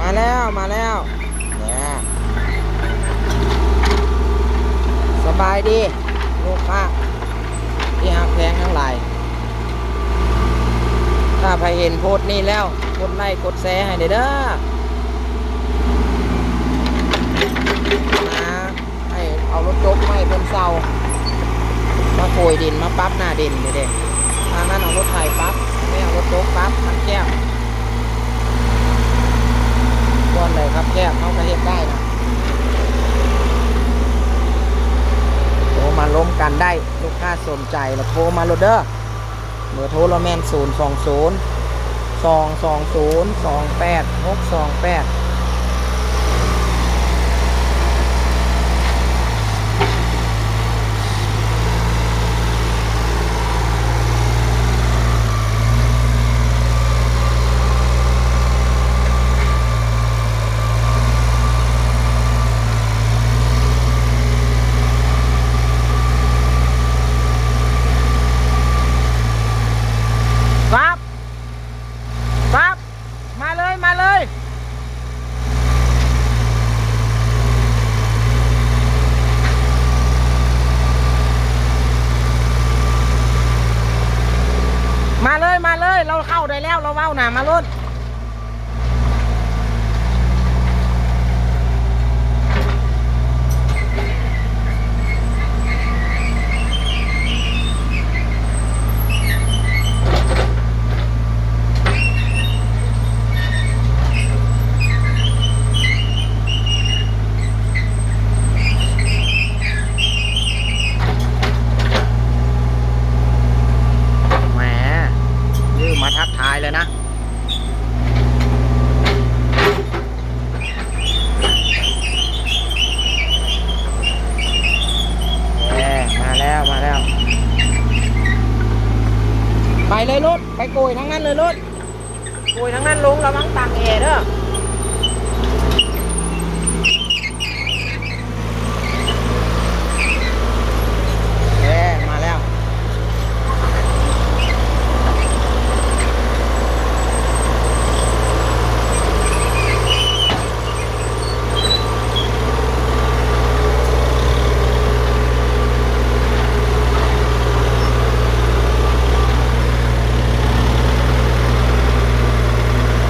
ມາແລ້ວ ມາແລ້ວ ແນ່ ສະບາຍດີລູກຄ້າທີ່ຮັກແພງທັງຫຼາຍ. ຖ້າໃຜເຫັນໂພສນີ້ແລ້ວ ກົດໄລ້ກົດແຊໃຫ້ແດ່ເດີ. ມາ ໃຫ້ເອົາລົດຈົກມາໃຫ້ເພິ່ນເຊົ່າ ມາໂກຍດິນ ມາປັບໜ້າດິນນີ້ເດ້. ທາງນັ້ນເອົາລົດໄຖປັບ ນີ້ເອົາລົດຈົກປັບ ມັນແຄບ. ບ່ອນໃດຄັບແຄບ ເຮົາກໍເຮັດໄດ້ນະ. ໂທມາລົມກັນໄດ້ ລູກຄ້າສົນໃຈລະໂທມາໂລດເດີ. ເບີໂທລະແມ່ນ ສູນສອງສູນ ສອງສອງສູນ ສອງແປດຫົກສອງແປດ. ປັບ ປັບ ມາເລີຍ ມາເລີຍ ມາເລີຍ ມາເລີຍ ລາວເຂົ້າໄດ້ແລ້ວ ລາວເວົ້ານະ ມາໂລດ. ແໝ ຈື່ມາທັກທາຍເລີຍນະ. ແອ ມາແລ້ວ ມາແລ້ວ ໄປເລີຍໂລດ ໄປໂກຍທາງນັ້ນເລີຍໂລດ ໂກຍທາງນັ້ນລົງ ລະວັງຕັງແອເດີ.